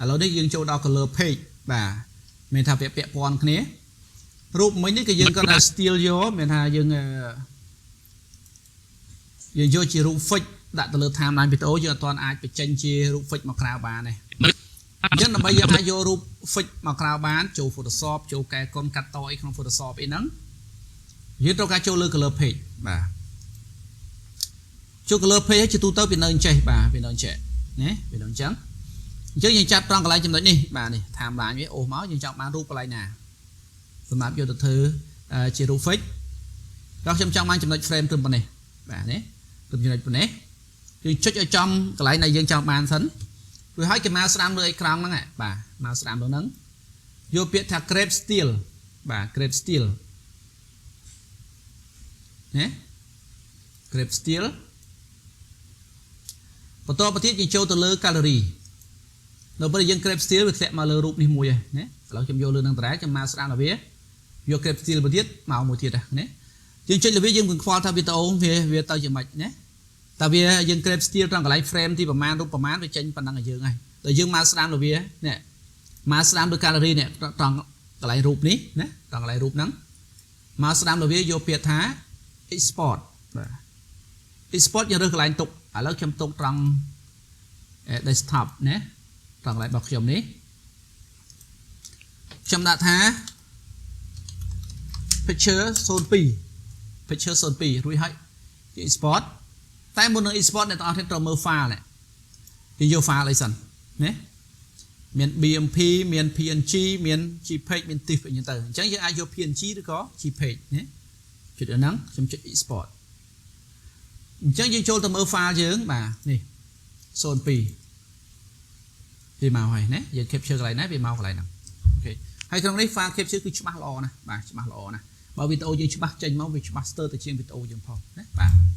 ឥឡូវនេះយើងចូលដល់ color page បាទមានថាពាក់ព័ន្ធគ្នារូបមិញនេះគឺយើងគាត់ថា still យកមានថាយើងអឺយើងយកជារូប fix ដាក់ទៅលើ timeline វីដេអូយើងអត់ទាន់អាចបញ្ចេញជារូប fix មកក្រៅបានទេអញ្ចឹងដើម្បីយើងអាចយករូប fix មកក្រៅបានចូល Photoshop ចូលកែកុនកាត់តអីក្នុង Photoshop អីហ្នឹងយើងត្រូវការចូលលើ color page បាទចូល color page ជាទូទៅវានៅអញ្ចេះបាទវានៅអញ្ចេះណាវានៅអញ្ចឹងអញ្ចឹងយើងចាប់ត្រង់កន្លែងចំណុចនេះបាទនេះ timeline វាអូសមកយើងចង់បានរូបកន្លែងណាសម្រាប់យកទៅធ្វើជារូប fix ដល់ខ្ញុំចង់បានចំណុច frame ត្រឹមប៉ុណ្ណេះបាទនេះត្រឹមចំណុចប៉ុណ្ណេះយើងចុចឲ្យចំកន្លែងដែលយើងចង់បានសិនរួចហើយគេមកស្ដាំលើអេក្រង់ហ្នឹងបាទមកស្ដាំលើហ្នឹងយកពាក្យថា grab still បាទ grab still ណា grab still បន្តទៅទៀតយើងចូលទៅលើ gallery នៅពេលយើង grab still វាធ្លាក់មកលើរូបនេះមួយហើយណាឥឡូវខ្ញុំយកលើនឹងដដែលខ្ញុំមកស្ដាំដល់វាយក grab still មកទៀតមកមួយទៀតណាយើងចុចលើវាយើងមិនខ្វល់ថាវីដេអូវាវាទៅជាម៉េចណាតែវាយើង grab still ត្រង់កន្លែង frame ទីប្រមាណរូបប្រមាណវាចេញប៉ុណ្ណឹងឲ្យយើងហើយដល់យើងមកស្ដាំលើវានេះមកស្ដាំលើ gallery នេះត្រង់កន្លែងរូបនេះណាត្រង់កន្លែងរូបហ្នឹងមកស្ដាំលើវាយកពាក្យថា export បាទ export យើងរើសកន្លែងទុកឥឡូវខ្ញុំទុកត្រង់ desktop ណាត្រង់កន្លែងរបស់ខ្ញុំនេះខ្ញុំដាក់ថា picture 02 picture 02រួចហើយគេ export តែមុននឹង export អ្នកទាំងអស់គ្នាត្រូវមើល file នេះគេយក file អីសិនណាមាន BMP មាន PNG មាន JPEG មាន TIFF អីចឹងទៅអញ្ចឹងយើងអាចយក PNG ឬក៏ JPEG ណាចុចហ្នឹងខ្ញុំចុច export អញ្ចឹងយើងចូលទៅមើល file យើងបាទនេះ02វាមកហើយណាយើង capture កន្លែងណាវាមកកន្លែងហ្នឹង OK ហើយក្នុងនេះ file capture គឺច្បាស់ល្អណាស់បាទច្បាស់ល្អណាស់បើវីដេអូយើងច្បាស់ចេញមកវាច្បាស់ស្ទើរទៅជាងវីដេអូយើងផងណាបាទ។